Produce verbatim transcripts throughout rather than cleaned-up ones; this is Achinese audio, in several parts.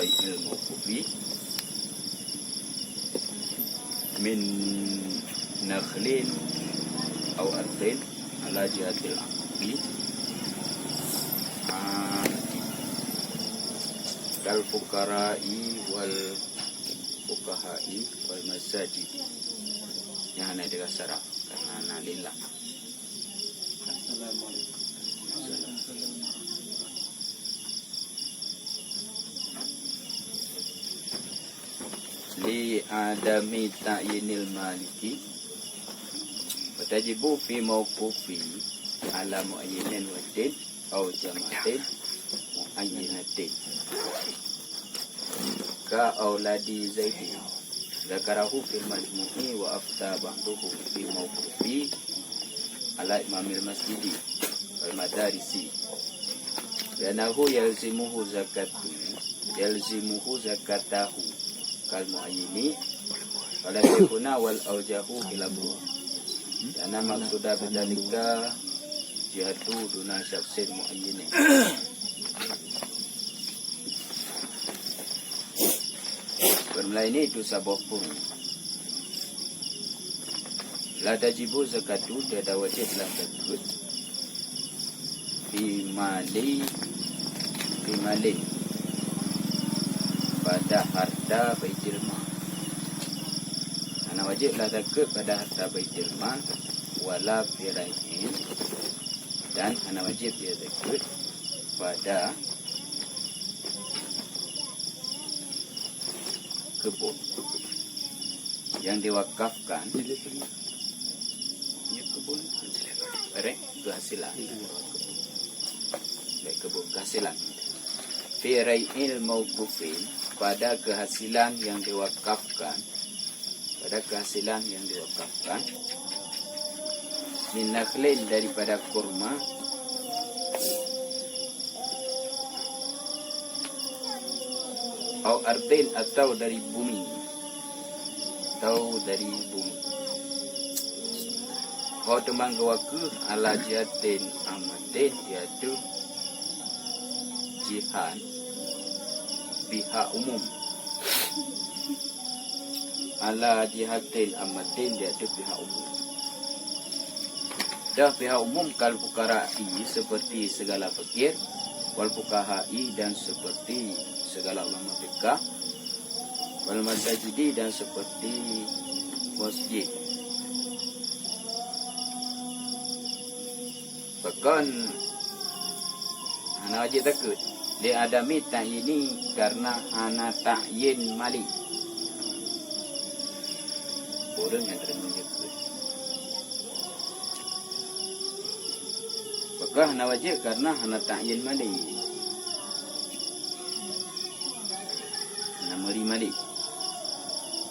Ilmu kufi min nakhlin au ardin ala jihatil aqdi, ah, kal fuqara'i wal fuqaha'i wal masajid. Nyan hana dirasa karena na lillah. Assalamualaikum. Li adami ta'yinil maliki, wa tajibu fi mauqufi ala mu'ayyanin wahidin au jama'atin mu'ayyinatin. Ka auladi Zaidin, zakarahu fil majmu'i wa afta ba'duhum fi mauqufi ala imamil masjidi wal madarisi. Li'annahu yalzimuhu zakatu, yalzimuhu zakatahu kal mu'ayyini, wala syekhuna wal aujahu khilafu. Karena maksuda bidzalika jihatu duna syakhsin mu'ayyinin. Beureumeulai nyan itu saboh peue. La tajibu zakatu, tiada wajéb lah zakeuet, fi mali, fi malin, pada harta baitul mal. Hana wajéb lah zakeuet pada harta baitul mal, wala fi rai'in, dan hana wajéb dia zakeuet pada keubon yang diwakafkan. Ya, keubon. Rek keuhasilan. Rek keubon keuhasilan. Fi rai'il mauqufin, pada keuhasilan yang diwakafkan. Pada keuhasilan yang diwakafkan. Min nakhlin, daripada kurma. Au ardin, atau dari bumi. Atau dari bumi. Ho teuma geuwakeuh ala jihatin ammatin, yaitu jihat pihak umum. Ala jihatin ammatin, yaitu pihak umum. Dan pihak umum kal fuqara'i, seperti segala fakir, wal fuqaha'i, dan seperti segala ulama fikah, wal masajidi, dan seperti masjid. Pakon hana wajéb zakeuet? Li adami ta'yini, karena hana ta'yin mali. Ureuëng nyang teurimong zakeuet. Pakon hana wajéb? Karena hana ta'yin mali. Hana meuri mali.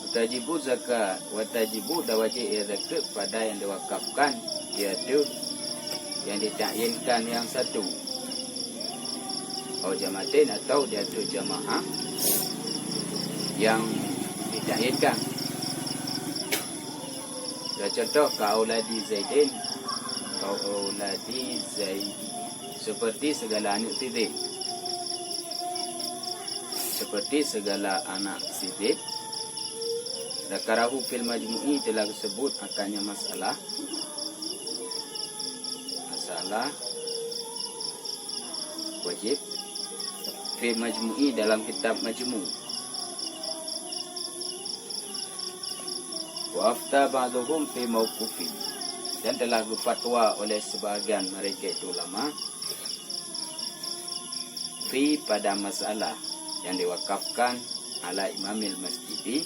Wa tajibu zakat, wa tajibu, dan wajéb ia zakeuet pada yang diwakafkan di ateueh yang ditakyinkan yang satu. Au jama'atin, atau di ateueh jamaah yang ditakyinkan. Ya, contoh, ka auladi Zaidin, ka auladi Zaid, seperti segala aneuk si Zaid. Seperti segala anak si Zaid. Dzakarahu fil majmu'i, telah disebut akannya masalah. Masalah wajib. Fil majmu'i, dalam kitab Majmu'. Wa afta ba'duhum fi mauqufi, dan telah geufatwa oleh sebahagian mereka itu ulama, fi, pada masalah yang diwakafkan ala imamil masjidi,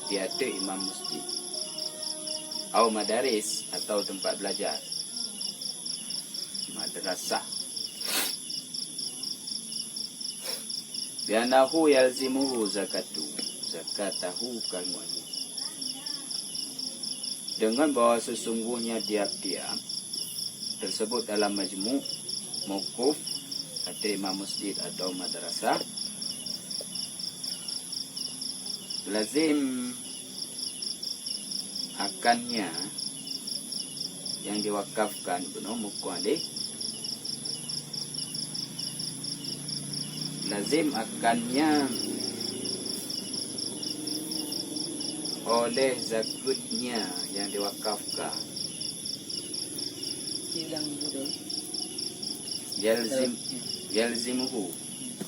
di ateueh imam masjid, au madaris, atau tempat belajar, madrasah. Bi annahu yalzimuhu zakatu, zakatahu kal mu'ayyin. Dengan bahwa sesungguhnya tiap-tiap tersebut dalam majmu', mauquf, ateueh imam masjid atau madrasah, lazim akannya yang diwakafkan bunoe mukallaf Lazim akannya oleh zakatnya yang diwakafkan. Yalzim, yalzimuhu,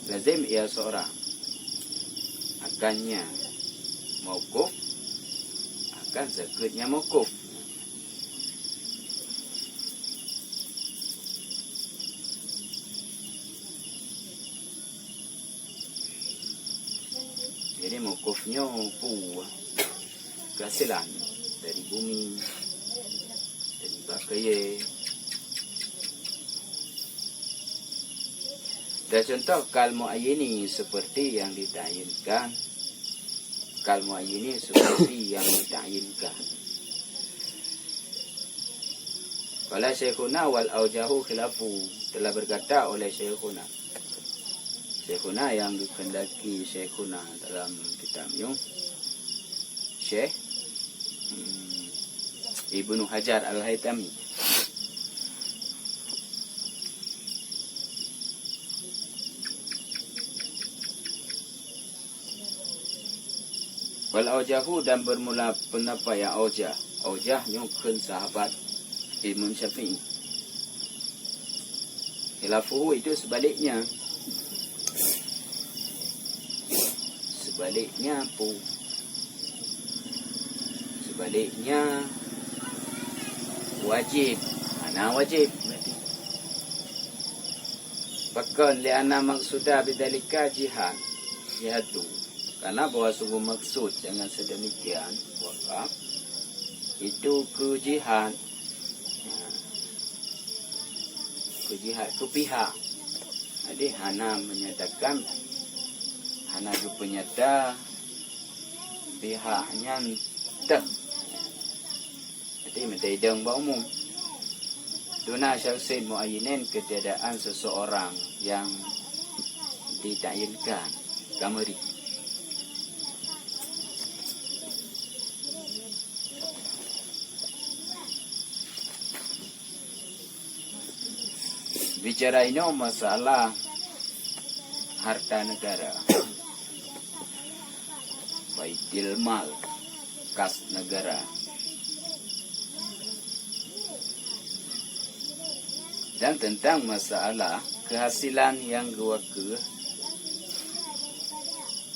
lazim ia seorang, akannya, mauquf, akan zakatnya mauquf. Jadi mauquf nyoe peue? Keuhasilan dari bumi, dari bak kayée. Dan contoh kal muayyini seperti yang dita'yinkan. Kal muayyini seperti yang dita'yinkan. Qala Syaikhuna wal aujahu khilafu, telah berkata oleh Syaikhuna. Syaikhuna yang dikehendaki Syaikhuna dalam kitab nyoe, Syekh, hmm, Ibnu Hajar Al-Haitami. Wal aujahu, dan bermula pendapat yang aujah. Aujah nyoe kheun sahabat Imam Syafi'i. Khilafuhu itu sebaliknya. Sebaliknya apa? Sebaliknya wajib. Hana wajib berarti. Pakon, li'anna maqsuda bidzalika jihad. Jihadu. Karena bahwa sungguh maksud dengan sedemikian wakaf itu keu jihad. Ha. Keu jihad, keu pihak. Jadi hana menyatakan, hana geupeunyata pihak nyan teuh. Jadi meuteudong bak umum. Duna syakhsin muayyinin, ketiadaan seseorang yang dita'yinkan. Kamari. Bicara inoe masalah harta negara, baitil mal, kas negara, dan tentang masalah keuhasilan nyang geuwakeuh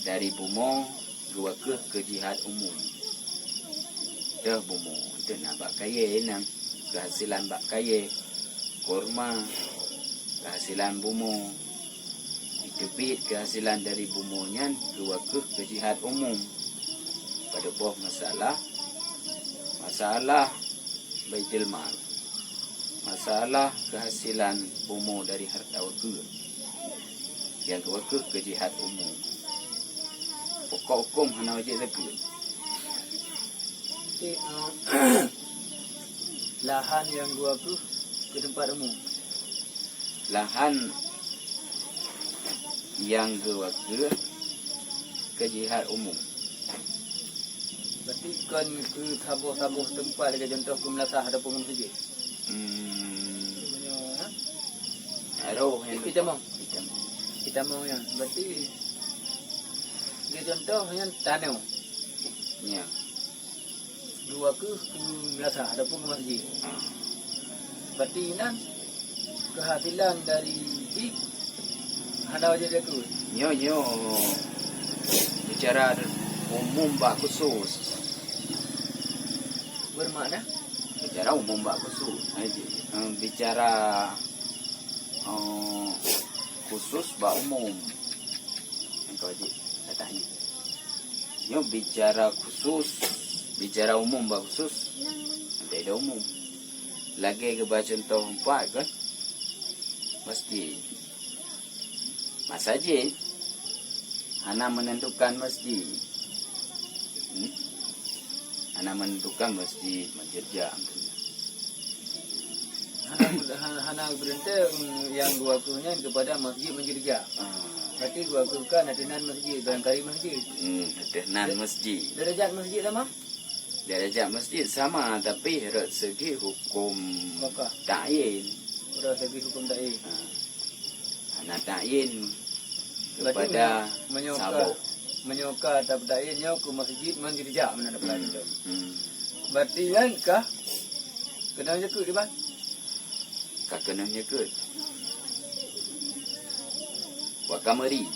dari bumoe geuwakeuh keu jihad umum. Deuh bumoe, deuh na bak kayée nyan, keuhasilan bak kayée, kurma, keuhasilan bumoe, jiteubiet keuhasilan dari bumoe nyan geuwakeuh keu jihad umum. Padub boh masalah, masalah baitul mal, masalah keuhasilan bumoe dari harta wakeuh nyang geuwakeuh keu jihad umum. Pokok huköm hana wajéb zakeuet. Jadi, eh, lahan nyang geuwakeuh keu teumpat umum. Lahan nyang geuwakeuh keu jihad umum. Berarti kon keu saboh-saboh teumpat, lagée contoh keu meulasah ataupun keu meuseujid. Hmm. Meunyoe, ha? Roh nyang itamong. Itamong. Itamong nyan. Berarti, lagée contoh nyan tanoh. Ya. Geuwakeuh keu meulasah ataupun keu meuseujid. Berarti inan keuhasilan dari jih hana wajéb zakeuet. Nyoe, nyoe bicara umum bak khusus. Bermakna? Bicara umum bak khusus. Eh, bicara, eh, khusus bak umum. Nyang ka wajéb tatanya. Nyoe bicara khusus, bicara umum bak khusus. Beda umum. Lagée geuba contoh empat kan? Masjid. Masajid hana menentukan masjid. Hmm? Hana menentukan masjid, masjid jam. Hana, hana, hana berhenti, mm, nyang geuwakeuh nyan kepada masjid Manjurja. Ah. Berarti geuwakeuh kan ateueh nan masjid, barangkali masjid. Hmm, ateueh nan masjid. Derajat masjid sama? Derajat masjid sama, tapi rot segi hukum wakaf. Ta'yin. Rot segi hukum ta'yin. Ha. Hana ta'yin. Berarti kepada meunyoe, meunyoe ka, saboh. Meunyoe ka tapeutakyin nyoe keu masjid, man jijak meunan tapeutakyin tu. Hmm. Berarti nyan ka keunong jakeuet, Iban? Ka keunong jakeuet. Wa ka meuri.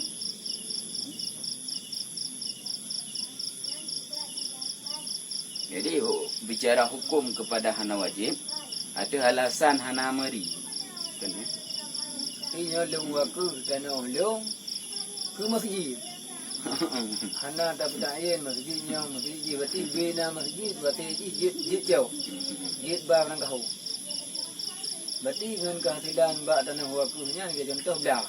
Jadi, hu-, bicara hukum kepada hana wajib, ateueh alasan hana meuri. Kan, ya? Tapi nyoe lôn wakeuh tanoh lôn keu masjid. Hana tapeutakyin masjid nyoe, masjid jih. Berarti bina masjid, berarti jih jeuet, jeuet cok. Jeuet ba barang kaho. Berarti ngon keuhasilan bak tanoh wakeuh nyan, lagèe contoh bla.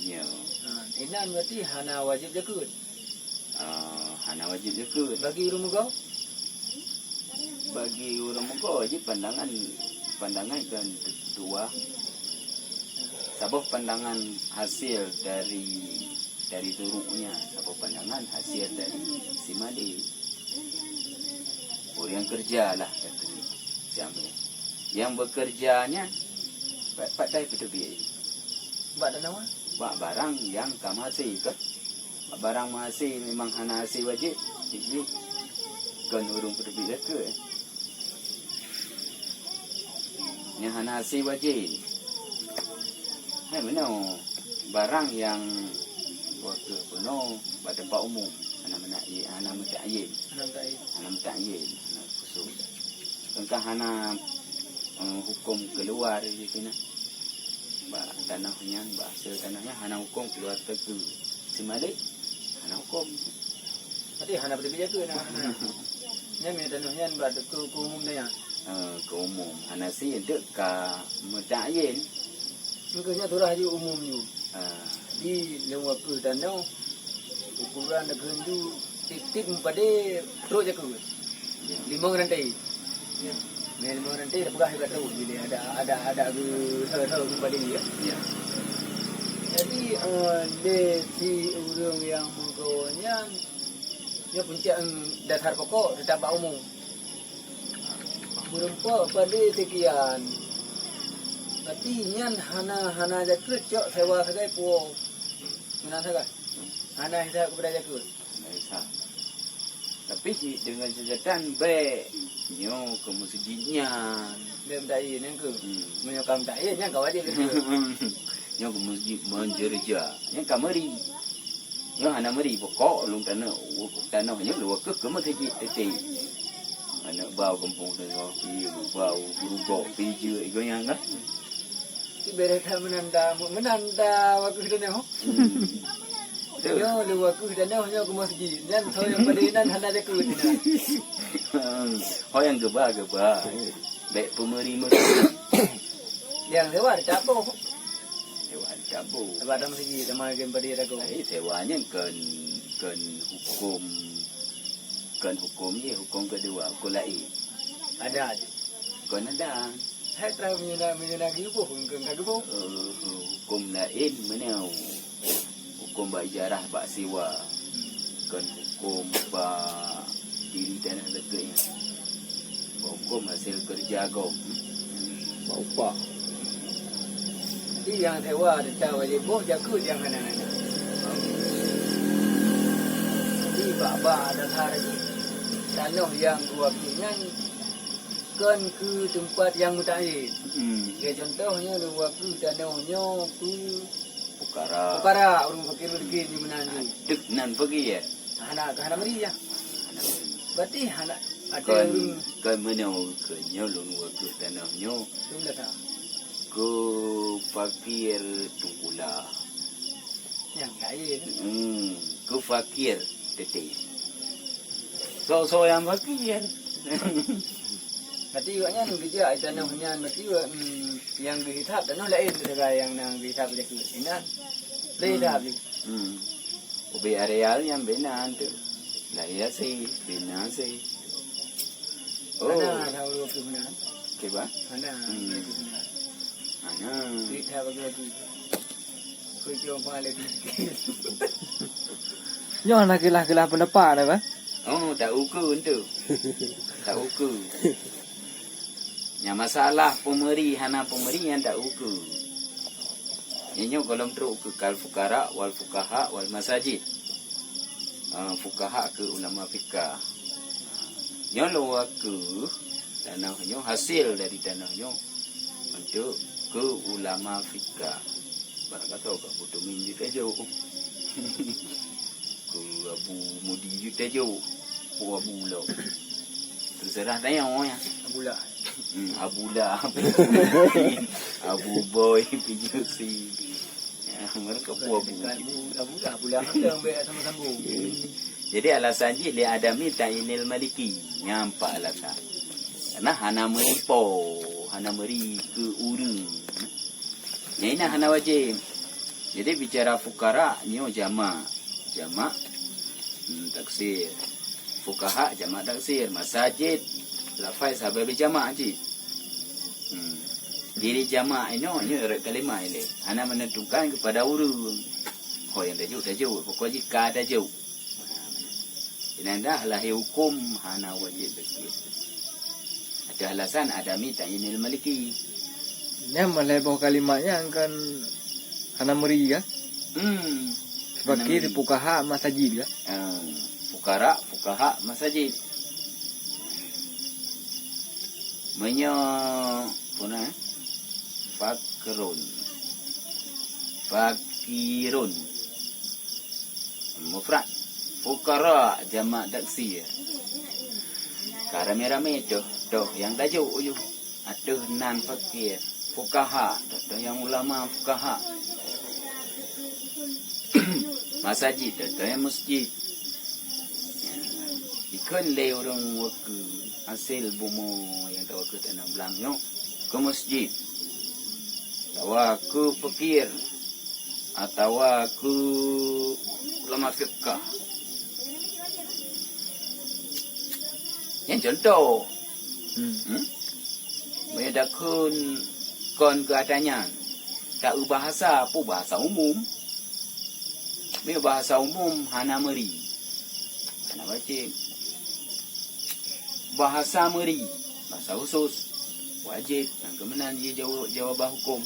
Ya. Ha, inan berarti hana wajib jakeuet. Ah, hana wajib jakeuet. Bagi ureueng mugo? Bagi ureueng mugo jih pandangan, pandangan kan dua. Saboh pandangan hasil dari, dari turuknya, saboh pandangan hasil dari si Malik. Ureueng keureuja lah, kata dia. Siapa? Nyang beukeureuja nyan, pat-, pat tai peuteubiet. Bak tanoh? Bak barang nyang ka meuhasé, kan? Bak barang meuhasé memang hana hasé wajéb, jih kon ureueng peuteubiet zakeuet. Nyang hana hasé wajéb. Hai meunoe, barang nyang wakeuh bunoe bak teumpat umum, hana meutakyin, hana meutakyin. Hana meutakyin. Hana meutakyin, hana khusus. Kan ka hana, eh, huköm keuluar di sinan. Bak tanoh nyan, bak hasé tanoh nyan hana huköm keuluar teungku. Si Malik hana huköm. Berarti hana peuteubiet zakeuet na. Nyan meunyoe tanoh nyan bak keu, keu umum nyan. Eh, keu umum. Hana si enteuk ka meutakyin. Mungken nyan surah jih umum jih. Ah. Di lôn wakeuh tanoh, ukuran lagèe nyoe, tiep-tiep meupadé trok jakeuet. Ya. Limong rantai. Ya. Meunan limong rantai, dah peugah juga trok. Jadi ada, ada, ada geu-, geu-, geu-, meupadé, ya. Ya. Jadi, eh, lé si ureueng nyang meugo nyan, nyoe puncak, em, dasar pokok, teutap bak umum. Meureumpok padé seukian. Tapi nyan hana, hana jakeuet cok sewa sagai puwoe. Meunan sagai. Hana hisab keupada jakeuet. Hana hisab. Tapi cit deungon catatan bèk nyoe keu meuseujid nyan. Bèk meutakyin nyan keuh. Hmm. Meunyoe ka meutakyin nyan ka wajéb jakeuet. Nyoe keu meuseujid meunjeureuja. Nyan ka meuri. Nyoe hana meuri, pokok lôn tanoh, tanoh nyoe lôn wakeuh keu meuseujid teutap. Aneuk bau gampông teuh, pi bau, gurugok, pi jeuet, igoe nyan kan. Ibarat that meunan da, meunan da wakeuh tanoh. Hmm. Betul. Nyoe lôn wakeuh tanoh nyoe keu meuseujid. Nyan soe nyang padé nan hana jakeuet nan. Ho nyang geuba, geuba. Bèk peumeuri-meuri. Nyang sewa teutab boh. Sewa teutab boh. Sewa dalam sigi sama gen padé dago. Ai, sewa nyan kon, kon huköm, kon huköm jih, huköm keudua, huköm laén. Adat. Kon adat. Hai tra meunyoe na, meunyoe na geuboh, kon ka geuboh. Eh, huköm laén meunoe. Huköm bak ijarah, bak sewa. Kon huköm bak diri tanoh zakeuet nyan. Bak huköm hasil keureuja gob. Bak upah. Jadi nyang sewa teutap wajéb boh, jakeuet nyang hana-hana. Jadi bak, bak dasar jih, tanoh nyang geuwakeuh nyan kon keu teumpat nyang meutakyin. Hmm. Keu contoh nyoe, geuwakeuh tanoh nyoe keu Pukara. Pukara, ureueng fakir miskin di meunan tu. Deuh nan fakir, ya? Hana, hana meuri, ya? Hana meuri. Berarti hana ada kon, ureueng kon meunoe, kon nyoe lôn wakeuh tanoh nyoe. Lôn dah tahu. Keu fakir Teungku Lah. Nyang laén. Hmm, keu fakir teutap. Soe-soe nyang fakir. Berarti awak nyan geujak tanoh nyan, berarti awak, hmm, nyang geuhisab tanoh laén, sagai nyang na geuhisab jakeuet. Inan. Laén dah habéh. Hmm. Ubé areal nyang bina tu. Lahé hasé, bina hasé. Oh. Mana dah ureueng tu mana? Kiban? Mana? Hmm. Mana? Duit dah bagi-bagi. Kujong pala di. Nyoe na keulah-keulah pendapat dah, bah? Oh, tak ukur tu. Tak ukur. Nyang masalah peumeri hana peumeri nyan tak ukur. Nyoe gohlom trok keu kal fuqara wal fuqaha wal masajid. Ah, fuqaha keu ulama fikah. Nyoe lôn wakeu tanoh nyoe, hasil dari tanoh nyoe untuk keu ulama fikah. Barangkasoe ka butumin jeuet tajok. Keu Abu Mudi jeuet tajok. Keu Abu Lok. Terserah tayong ya. Abula. Hmm, Abula. Abu Boy, P J C. Ya, mereka pun Abu. Abu, Abu lah, Abu lah, Abu lah, sama-sama. Jadi alasan jih li adami ta'yinil maliki. Nyan pat alasan. Karena hana meuri po, hana meuri keu ureueng. Nyan inan hana wajéb. Jadi bicara fuqara nyoe jamak. Jamak, hmm, taksir. Fuqaha jamak taksir. Masajid, lafai sababe jamak cit. Hmm. Jadi jamak inoe, nyoe rot kalimah ilée. Hana menentukan kepada ureueng. Ho nyang tajok, tajok. Pokok jih ka tajok. Inan dah lahé huköm hana wajéb taksir. Ada alasan adami ta'yinil maliki. Nyan malée boh kalimat nyan kan hana meuri kan? Hmm. Seperti hana meuri. Fuqaha masajid kan? Ah, fuqara, fuqaha masajid. Meunyoe, apa na? Fakrun. Fakirun. Mufrad. Fuqara jamak taksir. Ka ramé-ramé toh, toh nyang tajok ujoh. Ateueh nan fakir. Fuqaha, toh, toh nyang ulama fuqaha. Masajid, toh, toh nyang masjid. Dikheun lé ureueng wakeu hasil bumoe nyang tawakeu tanah blang nyoe keu masjid. Atawa keu fakir. Atawa keu ulama fiqah. Nyan contoh. Hmm. Hmm? Meunyoe takheun kon keu ata nyan, ta-eu bahasa, peue bahasa umum. Meunyoe bahasa umum hana meuri. Hana wajéb. Bahasa meuri, bahasa khusus, wajéb. Nyang keuh meunan jih jawa-, jawaban huköm.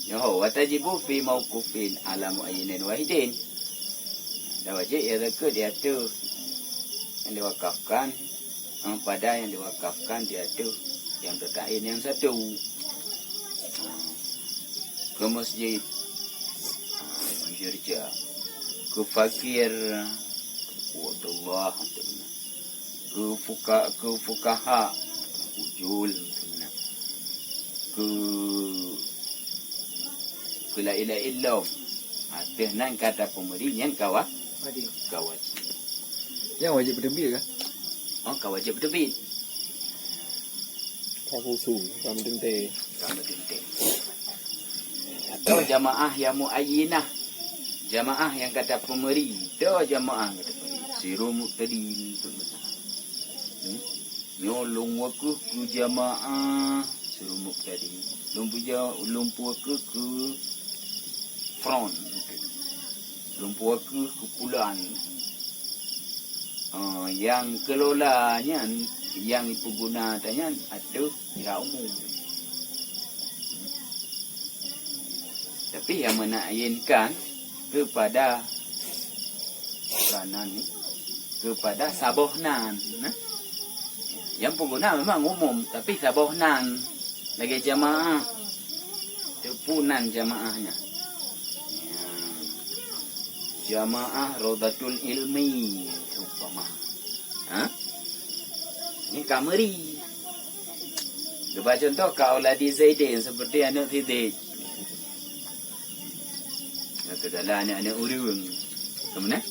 Nyoe, wa tajibu fi mauqufin ala muayyinin wahidin. Dan wajéb ia zakeuet di ateueh nyang diwakafkan, eh, pada nyang diwakafkan di ateueh nyang teutaén nyang satu. Keu masjid, ah, jurja. Keu fakir, keu Allah, keu fuka-, keu fukaha, keu ujul, keu, keu laén-laén lom. Ateueh nan ka tapeumeuri nyan ka wa-, wajéb. Ka wajéb. Nyang wajéb peuteubiet kah? Oh, ka wajéb peuteubiet. Ka khusu, ka meuteuntée. Ka meuteuntée. Atau jamaah yang muayyinah. Jamaah nyang ka tapeumeuri. Toh jamaah nyang ka tapeumeuri. Sirul muqtadin. Hmm? Nyoe lôn wakeuh keu jamaah sirul muqtadin. Lôn puja-, lôn wakeuh keu front. Lôn wakeuh keu pulan. Ah, nyang keulola nyan, nyang ipeuguna tanyan ateueh pihak umum. Tapi nyang meunaénkan keupada ranan ni, keupada saboh nan, nah. Nyang peuguna memang umum, tapi saboh nan lagée jamaah. Teupeue nan jamaah nyan. Ya. Jamaah Raudhatul Ilmi, seumpama. Ha? Nyan ka meuri. Geuba contoh ka auladi Zaidin, seperti aneuk si Zaid. Nah, segala aneuk-aneuk ureueng. Keumanah?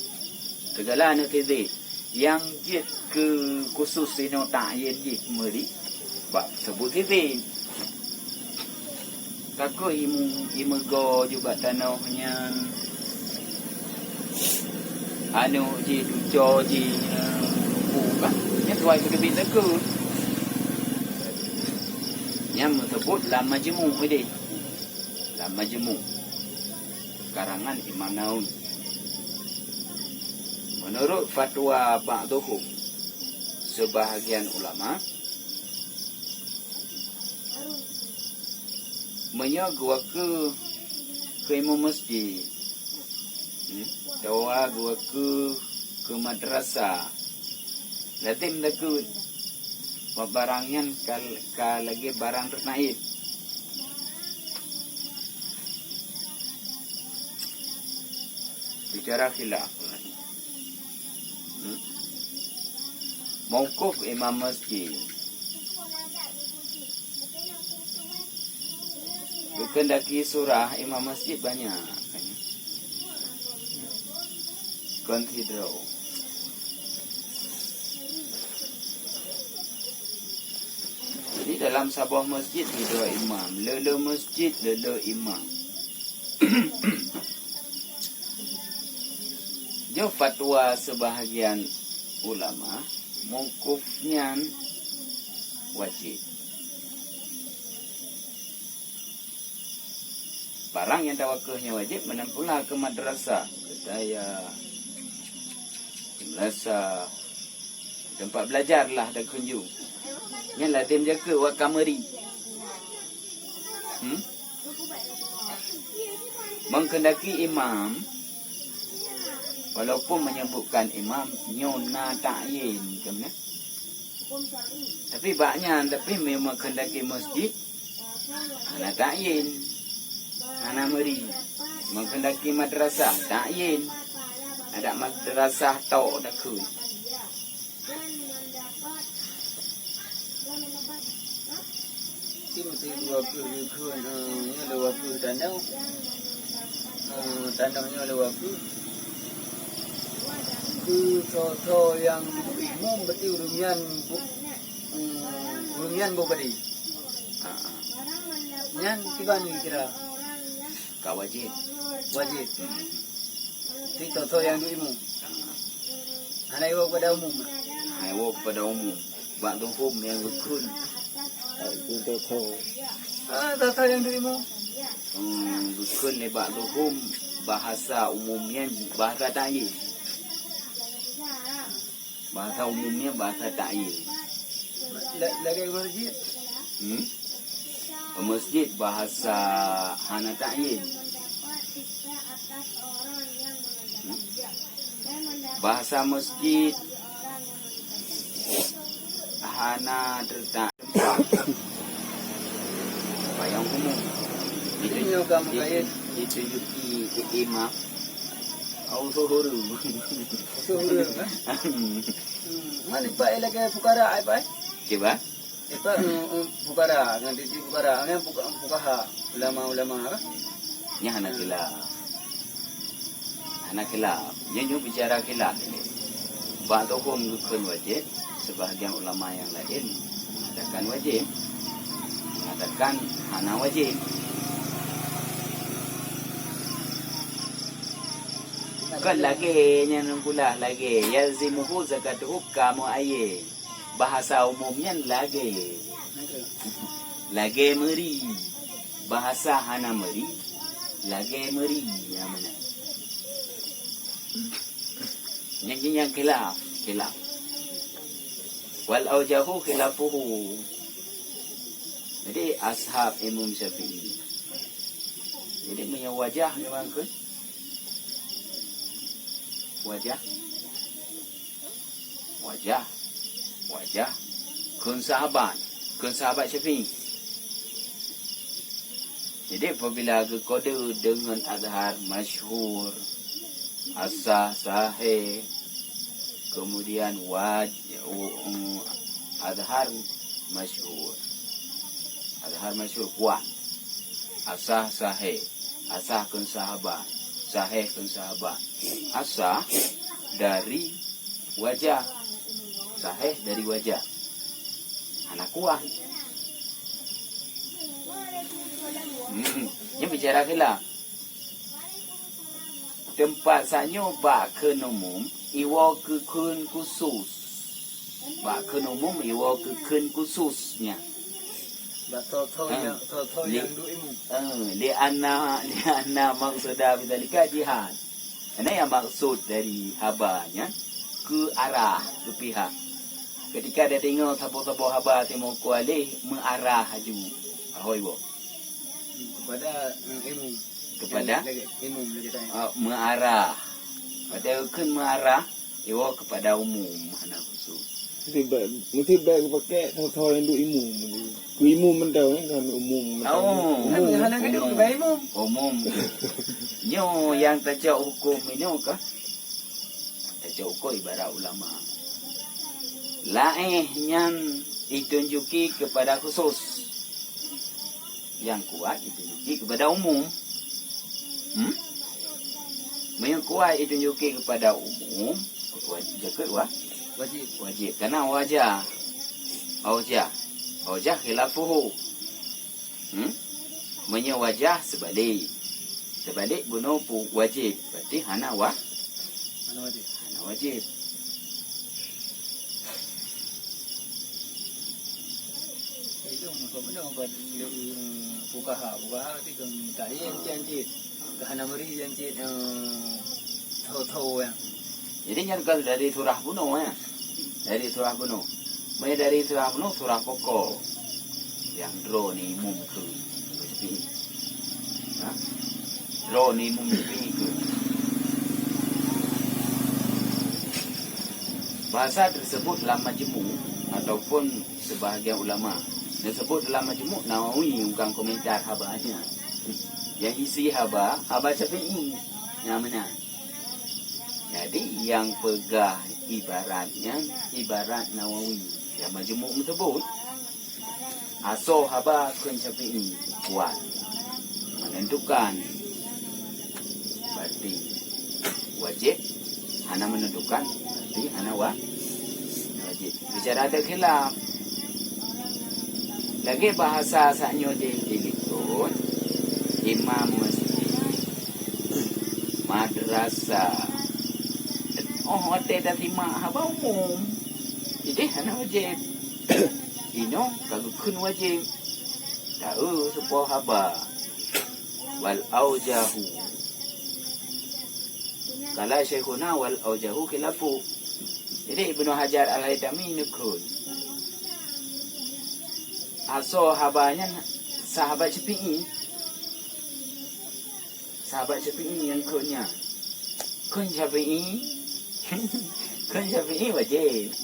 Segala aneuk si Zaid. Nyang jeuet keu khusus inoe ta'yin jih meuri, bak seubut si Zaid. Ka keuh imeugo jubak tanoh nyan, aneuk jih, cucoe jih, bukan? Nyan tuai keuneubit teukeue. Nyan meuseubut lam majmu' ideh. Lam majmu'. Karangan Imam Nawawi. Meunurot fatwa ba'dhuhum, seubahagian ulama, Meunyoe geuwakeue keu imum masjid, hmm, atawa geuwakeue keu madrasah, lazem takheun bak barang nyan ka, ka lagée barang teunaib. Bicara khilaf. Hmm? Mauquf imam masjid. Bukon daki surah imam masjid banyak. Kon sidroe. Jadi dalam saboh masjid sidroe imam, le-le masjid le-le imam. Nyoe fatwa sebahagian ulama, mauquf nyan wajib. Barang nyang tawakeue nyan wajib meunan pula keu madrasah, keu dayah, keu madrasah, teumpat belajar lah dan kunjung. Nyan lazem jakeue wak ka meuri. Hmm? Menghendaki imam, walaupun menyebutkan imam, nyoe na takyin, kan, ya? Tapi bak nyan, tapi memang kehendaki masjid, hana takyin, hana meuri. Menghendaki madrasah, takyin, ada madrasah tok takheun. Ti meuti dua ploh ribu, eh, nyoe dua ploh tanoh. Eh, tanoh nyoe dua ploh. Keu soe-soe nyang imum berarti ureueng nyan bu-, eh, ureueng nyan bubadi. Ha, ha. Nyan kiban kira. Ka wajéb. Wajéb. Hmm. Tapi soe-soe nyang duek imum. Ah. Hana iwoe keupada umum. Hana iwoe keupada umum. Bak dhuhum nyang geukheun. Ah, itu soe-soe. Ah, soe-soe nyang duek imum. Hmm, geukheun nibak dhuhum bahasa umum nyan bahasa ta'yin. Bahasa umumnya bahasa ta'yin. La-, lagèe masjid. Hmm? Masjid bahasa hana ta'yin. Hmm? Bahasa masjid hana terta-, payong umum. Itu, itu, itu, itu, itu, itu, itu, Au suhuru. Suhuru, eh? Hmm. Hmm. Man ipak lagèe fukara, ai, Pak, eh? Kiban? Ipak, eh, eh, fukara, ngon tieb-tieb fukara, ngon fuka-, fukaha, ulama-ulama, kan? Nyan hana khilaf. Hana khilaf. Nyoe, nyoe bicara khilaf. Bak dhuhum geukheun wajéb. Sebahagian ulama nyang laén mengatakan wajéb, mengatakan hana wajéb. Kon lagèe nyan pula lagèe, yalzimuhu zakatuhu ka mu'ayyin. Bahasa umum nyan lagèe. Lagèe meuri. Bahasa hana meuri, lagèe meuri, nyang meunan. Nyan, nyan, nyan khilaf, khilaf. Wal aujahu khilafuhu. Jadi, ashab Imam Syafi'i. Jadi, meunyoe wajah memang ke wajah. Wajah, wajah kheun sahabat, kheun sahabat Syafi'i. Jadi, apabila geukode deungon azhar masyhur, asah, sahih, kemudian waj-, u-, u-, azhar masyhur. Azhar masyhur kuat. Asah, sahih. Asah kheun sahabat. Sahih kheun sahabat. Asah dari wajah. Sahih dari wajah. Hana kuah. Hmm. Nyan bicara khilaf. Teumpat sanyoe bak kheun umum, iwoe keu kheun khusus. Bak kheun umum, iwoe keu kheun khusus nyan. Bak soe-soe nyang, soe-soe nyang duek imum. Eh, li'anna, li'anna maqsuda bidzalika jihad. Karena nyang maksud dari haba nyan keu arah, keu pihak. Ketika dia tengok saboh-saboh haba simoe kualeh, meuarah laju. Ahoi boh. Kepada, eh, imum. Kepada? Lagi, lagi, imum lagi tanya. Ah, meuarah. Pada kheun meuarah, iwoe kepada umum, hana khusus. Mesti baik, mesti baik pakai tho-tho nyang duek imum. Keu imum mantong, eh, kan umum mantong. Oh. Umum. Hana, hana geudong, umum. Bukan imum. Umum. Nyoe nyang tacok huköm inoe kah? Tacok huköm ibarat ulama. Laéh nyan ditunjuki kepada khusus. Nyang kuat ditunjuki kepada umum. Hmm? Meunyoe kuat ditunjuki kepada umum, wajib, jakeuet wa-, wajib. Wajib. Karena wajah. Aujah. Aujah khilafuhu. Hmm? Meunyoe wajah seubalik. Seubalik bunoe pu-, wajib. Berarti hana wa-, hana wajib. Hana wajib. Itu muka benda, muka, eh, fukaha, fukaha tu kan tak iya cit, cit. Ka hana meri cit, eh, tho-tho ya. Jadi nyan kan dari surah bunoe, ya. Dari surah bunoe. Meunyoe dari surah bunoe, surah pokok. Nyang droeneuh imum keu. Ha? Droeneuh imum keu. Bahasa tersebut lam majmu' ataupun sebahagian ulama. Disebut dalam majmu' Nawawi, bukan komentar haba nyan. Yang isi haba, haba Syafi'i. Nyang meunan. Jadi, nyang peugah ibarat nyan, ibarat Nawawi. Nyang majmu' meusebut, asoe haba kheun Syafi'i kuat. Menentukan. Berarti wajib, hana menentukan, berarti hana wa-, wajib. Bicara ada khilaf. Lagèe bahasa saat nyoe di, dilikot, imam masjid, madrasah. Oh, watèe tasimak haba umum. Jadi hana wajib. Inoe ka geukheun wajib. Taeu seupôt haba. Wal aujahu. Qala Syaikhuna wal aujahu khilafu. Jadi, Ibnu Hajar Al-Haitami neukheun, asoe haba nyan sahabat Syafi'i. Sahabat Syafi'i nyang kheun nyan. Kheun Syafi'i. Kheun Syafi'i wajib.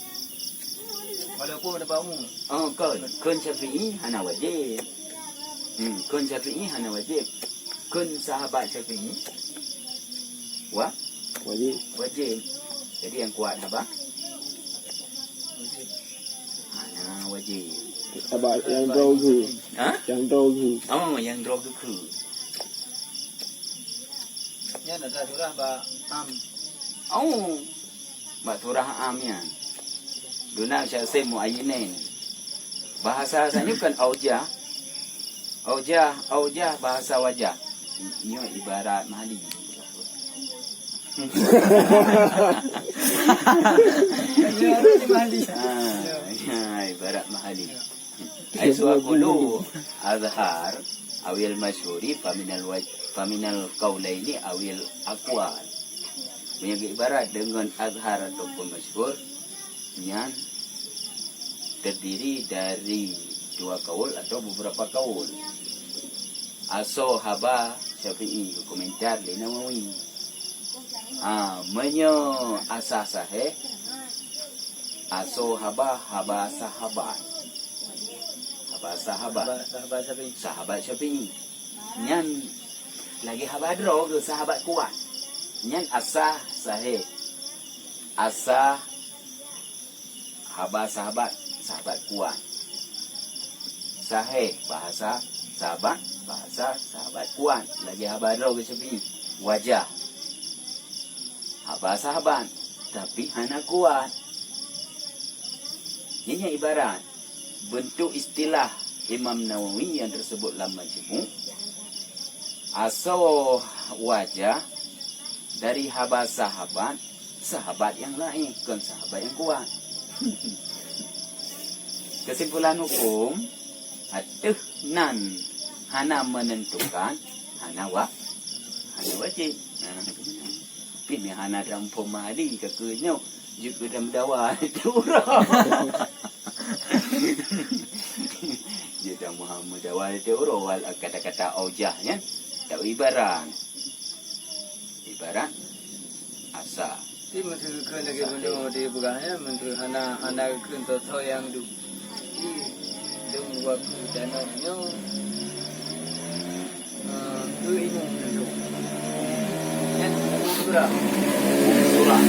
Walaupun pendapat umum. Oh, kheun. Kheun Syafi'i hana wajib. Hmm, kheun Syafi'i hana wajib. Kheun sahabat Syafi'i. Wa-, wajib. Wajib. Jadi nyang kuat haba? Wajib. Hana wajib. Haba nyang droe geuh. Ha? Nyang droe geuh. Oh, nyang droe geuh. Nyan adalah surah ba am. Oh. Bak surah am nyan. Duna syasim muayyinain. Bahasa saat nyoe kan aujah. Aujah, aujah bahasa wajah. Nyoe ibarat mahali. Ibarat mahali. Ah, ya, ibarat mahali. Ai suwa qulu azhar awil masyhuri faminal waj-, faminal qaulaini awil aqwal. Meunyoe ibarat deungon azhar ataupun masyhur, nyan terdiri dari dua kaul atau beberapa kaul. Asoe haba Syafi'i, komentar lé Nawawi. Ha, meunyoe asah sahih, asoe haba, haba sahabat. Haba sahabat. Haba sahabat Syafi'i. Sahabat Syafi'i. Nyan lagèe haba droe geuh sahabat kuat. Nyan asah sahih. Asah haba sahabat, sahabat kuat. Sahih, bahasa sahabat, bahasa sahabat kuat. Lagèe haba droe geuh Syafi'i. Wajah. Haba sahabat, tapi hana kuat. Nyan ibarat bentuk istilah Imam Nawawi yang tersebut lam Majmu', asoe wajah dari haba sahabat, sahabat nyang laén, kon sahabat nyang kuat. Kesimpulan hukum, ateueh nan hana menentukan, hana wa-, hana wajib. Nah, pih meuhana dalam phom mahali ka keu nyoe, jeuet keu dalam dawa tu urang. Jeuet Muhammad awai teuro wal kata-kata aujah nyan. Tak ibarat. Ibarat asa. Ti meuseukeuen lagèe bunoe dipeugah nyan, meunteue hana, hana geukheun soe-soe nyang duek. Ih, dong waktu tanoh nyoe. Eh, keu imum nyoe. Nyan imum surah. Surah.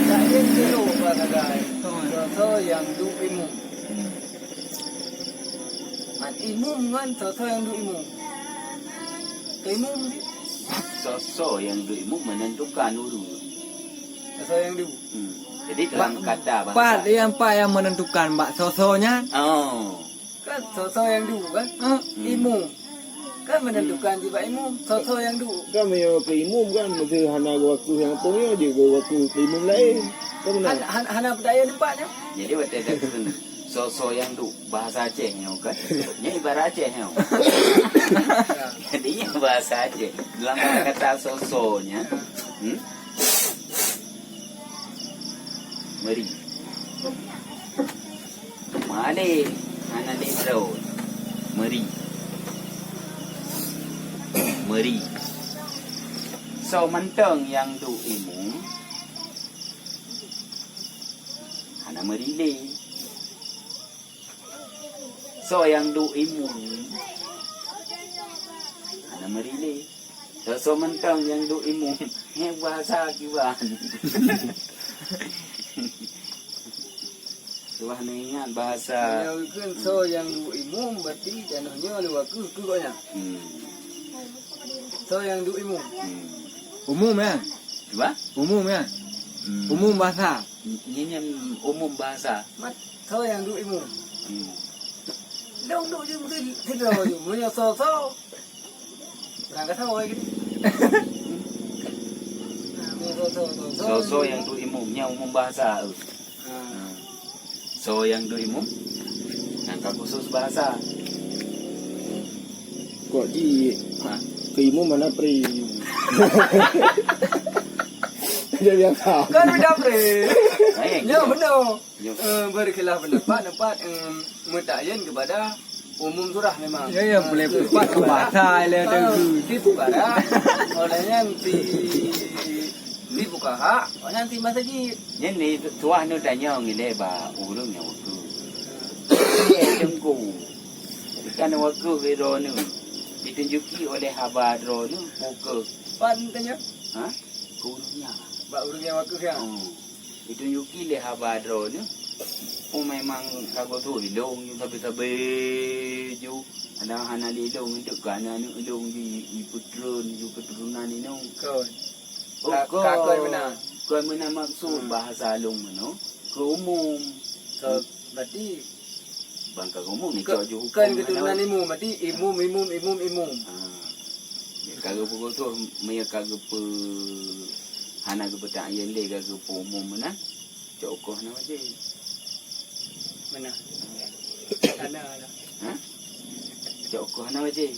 Tak ada jero bak sagai. Soe-soe nyang duek imum. Man imum ngon soe-soe nyang duek imum. Keu imum ni. Soe-soe nyang duek imum menentukan ureueng. Soe-soe nyang duek. Hmm. Jadi dalam kata bahasa. Pat nyang, pat nyang menentukan bak soe-soe nyan. Oh. Kan soe-soe nyang duek kan? Hmm. Imum. Kan menentukan sibak imum, soe-soe nyang duek. Kan meunyoe keu imum kan, meuseuti hana geuwakeuh nyang po nyoe jeuet geuwakeuh keu imum laén. Kan meunan? Han-, han-, hana peudaya teumpat nyoe. Jadi watèe takheun soe-soe nyang duek, bahasa Aceh nyoe kan? Nyan ibarat Aceh nyoe. Jadi nyan bahasa Aceh. Dalam kata soe-soe nyan, hmm? Meuri. Malèe hana lé droe. Meuri. Meuri. Soe mantong nyang duek imum, hana meuri lé. Soe nyang duek imum, hana meuri lé. Soe-soe mantong nyang duek imum, nyan bahasa kiban. Tuah neuingat bahasa. Meunyoe kheun soe nyang duek imum, berarti tanoh nyoe lé wakeuh keu gobnyan. Hmm. Soe nyang duek imum. Hmm. Umum ya? Apa? Umum ya? Hmm. Umum bahasa. Nyan, nyan umum bahasa. Mat, soe nyang duek imum. Hmm. Dong duek je mungkin sidroe je. Meunyoe soe-soe. Ureueng kata awai gini. Nah, soe-soe, soe-soe. Soe-soe nyang duek imum, nyan umum bahasa. Ha. Ha. Soe nyang duek imum, nyang ka khusus bahasa. Kok di, ha, keu imum mana pri? Jadi biasa. Kan beda pri. Baik. Ya, benar. Yo. Eh, berkhilaf pendapat, dapat, em, meutakyin kepada umum surah memang. Ya, ya, eh, boleh si tempat fuqaha, bahasa, ya, ha, tu. Si fuqaha, oleh nyan si, si fuqaha, oleh nyan si masjid. Nyan ni tuah nu tanyong ilèe bak ureueng nyang wakeuh. Teungku. Bukan wakeuh ke droeneuh. Ditunjuki oleh haba droeneuh, buka. Pan tanya? Ha? Ke ureueng nyan. Bak ureueng nyang wakeuh nyan? Oh. Ditunjuki lé haba droeneuh. Oh, memang ka gosok ilong ju sabe-sabe ju. Ada hana lé ilong untuk ka aneuk-aneuk ilong di, di putron, ju keturunan inong. Kon. Oh, ka, kon. Ka kon meunan. Kon meunan maksud bahasa lôn meunoe. Keu umum. So, berarti Bang ka ngomong ni, cok ju huköm kan keturunan imum, berarti imum, imum, imum, imum. Ha. Ya, ka geupeugosoh, meunyo ka geupeu-, hana geupeutak ié lé, ka geupeu umum meunan, cok ukoh hana wajéb. Meunan. Hana, hana. Ha? Cok ukoh hana wajéb.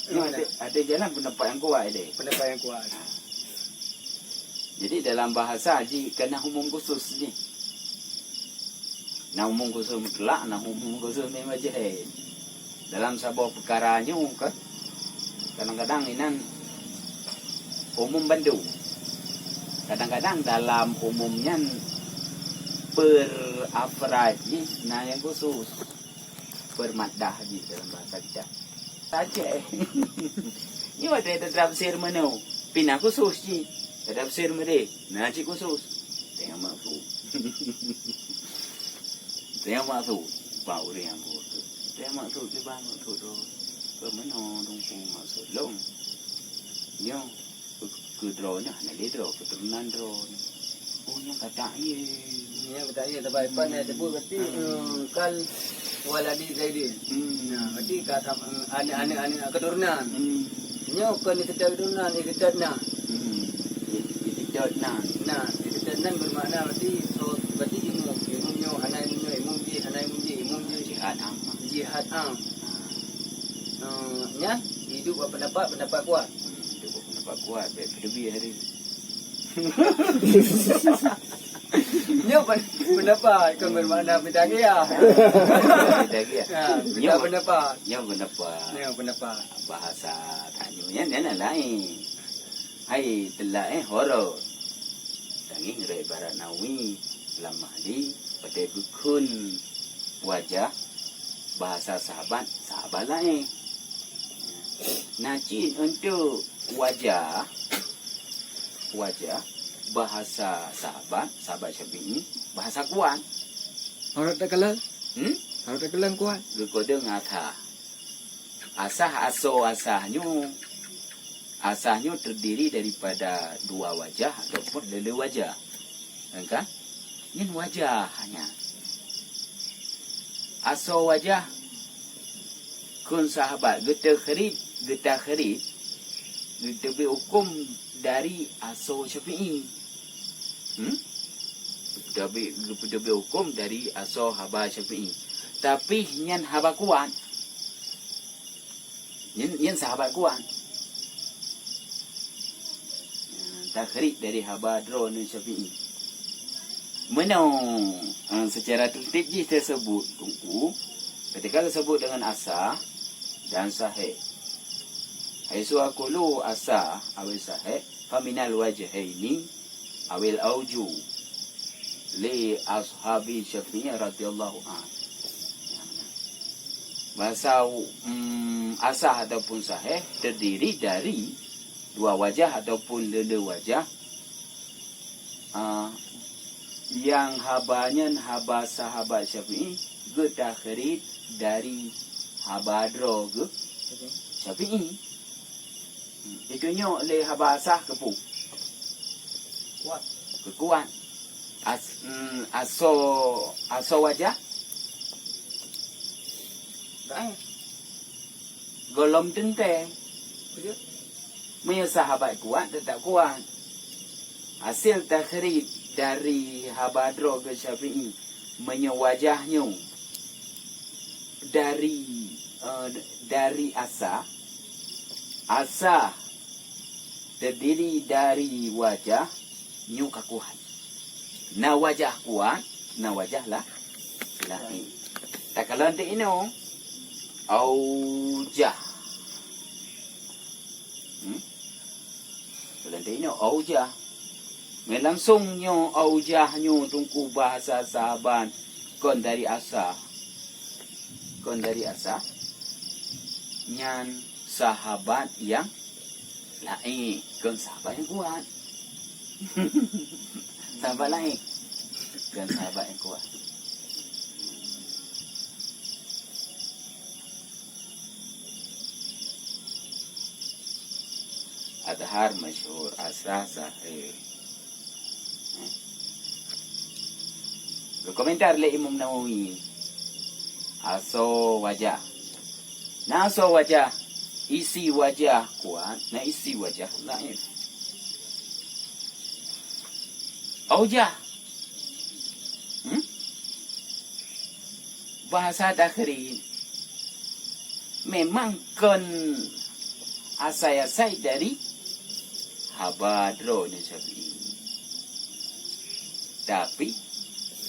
Meunan. Nyoe ada, ada jalan pendapat yang kuat deh. Pendapat yang kuat. Ha. Jadi, dalam bahasa jih, ka na umum khusus jih. Na umum khusus mutlak, na umum khusus memang jahil. Dalam saboh peukara nyoe kan, kadang-kadang inan umum bandum. Kadang-kadang dalam umum nyan per afrad jih na nyang khusus. Per maddah jih dalam bahasa kita. Aceh. Nyoe watèe tatafsir meunoe, pih na khusus jih. Tatafsir meudeh, na cit khusus. Teuh maksud. Teuh maksud. Bak ureueng nyang buet tu. Teuh maksud, teuh maksud tu. Peumeunoe dong peue maksud lôn. Nyoe. Keu, keu droeneuh, hana lé droe, keuturonan droeneuh. Oh, nyan ka ta'yin. Nyan ka ta'yin, sabab ipan nyang teupeu berarti, hmm, eh, kal waladi Zaidin. Hmm. Nah, berarti ka sam-, eh, aneuk-aneuk, aneuk keuturonan. Hmm. Nyoe kon istiqdat keuturonan, istiqdat na. Hmm. I-, istiqdat na. Nah, istiqdat na bermakna berarti, so, berarti imum. Imum nyoe, hana imum nyoe, imum jih, hana imum jih, imum jih. Jihad am. Jihad am. Ah. Eh, nyan, hidup berpendapat, pendapat kuat. Hmm, hidup berpendapat kuat, baik kedua hari. Nyoe pen-, pendapat, kon bermakna mita giah. Mita giah. Ha, nyoe pendapat. Nyoe pendapat. Nyoe pendapat. Bahasa tanyoe nyan, nyan laén. Hai teulak, eh, horor. Tangieng rot ibarat Nawawi lam Mahdi, padahai geukheun wajah, bahasa sahabat, sahabat laén. Na cit untuk wajah, wajah, bahasa sahabat, sahabat Syafi'i, bahasa kuat. Harus takalon? Hmm? Harus takalon kuat. Geukodong asa. Asah, asoe asah nyoe. Asah nyoe terdiri daripada dua wajah ataupun lé-lé wajah. Kan? Nyan wajah nyan. Asoe wajah kheun sahabat geutakhrij, geutakhrij, geuteubiet huköm dari asoe Syafi'i. Hmm? Geuteubiet, geuteubiet huköm dari asoe haba Syafi'i. Tapi nyan haba kuat. Nyan, nyan sahabat kuat. Takhrij dari haba droeneuh Syafi'i. Meunoe, eh, secara tertib jih teusebut, Teungku, ketika teusebut dengan asah dan sahih. Haitsu aqulu asah awil sahih, faminal wajhaini awil auju li ashabi Syafi'i radhiyallahu anhu. Bahasa, mm, asah ataupun sahih terdiri dari dua wajah ataupun lé-lé wajah, ah, nyang haba nyan haba sahabat Syafi'i geutakhrij dari haba droe geuh Syafi'i. Itunyok lé haba asah keupeue? Kuat. Keukuat. As-, mm, asoe, asoe wajah? Dhaif. Gohlom teuntée. Betul. Meunyoe sahabat kuat, teutap kuat. Hasil takhrij dari haba droe geuh Syafi'i, meunyoe wajah nyoe dari, eh, dari asah, asah terdiri dari wajah, nyoe ka kuat. Na wajah kuat, na wajah la-, laén. Takalon teuk inoe, aujah. Hmm? Takalon teuk inoe, aujah. Meunan langsong nyoe aujah nyoe Teungku bahasa sahabat kon dari asah. Kon dari asah. Nyan sahabat nyang laén, kon sahabat nyang kuat. Sahabat laén. Kon sahabat nyang kuat. Adhar masyhur, asah sahih. Geukomentar lé Imam Nawawi. Asoe wajah. Na asoe wajah, isi wajah kuat, na isi wajah dhaif. Aujah. Hmm? Bahasa takhrij memang kon asai-asai dari haba droeneuh Syafi'i. Tapi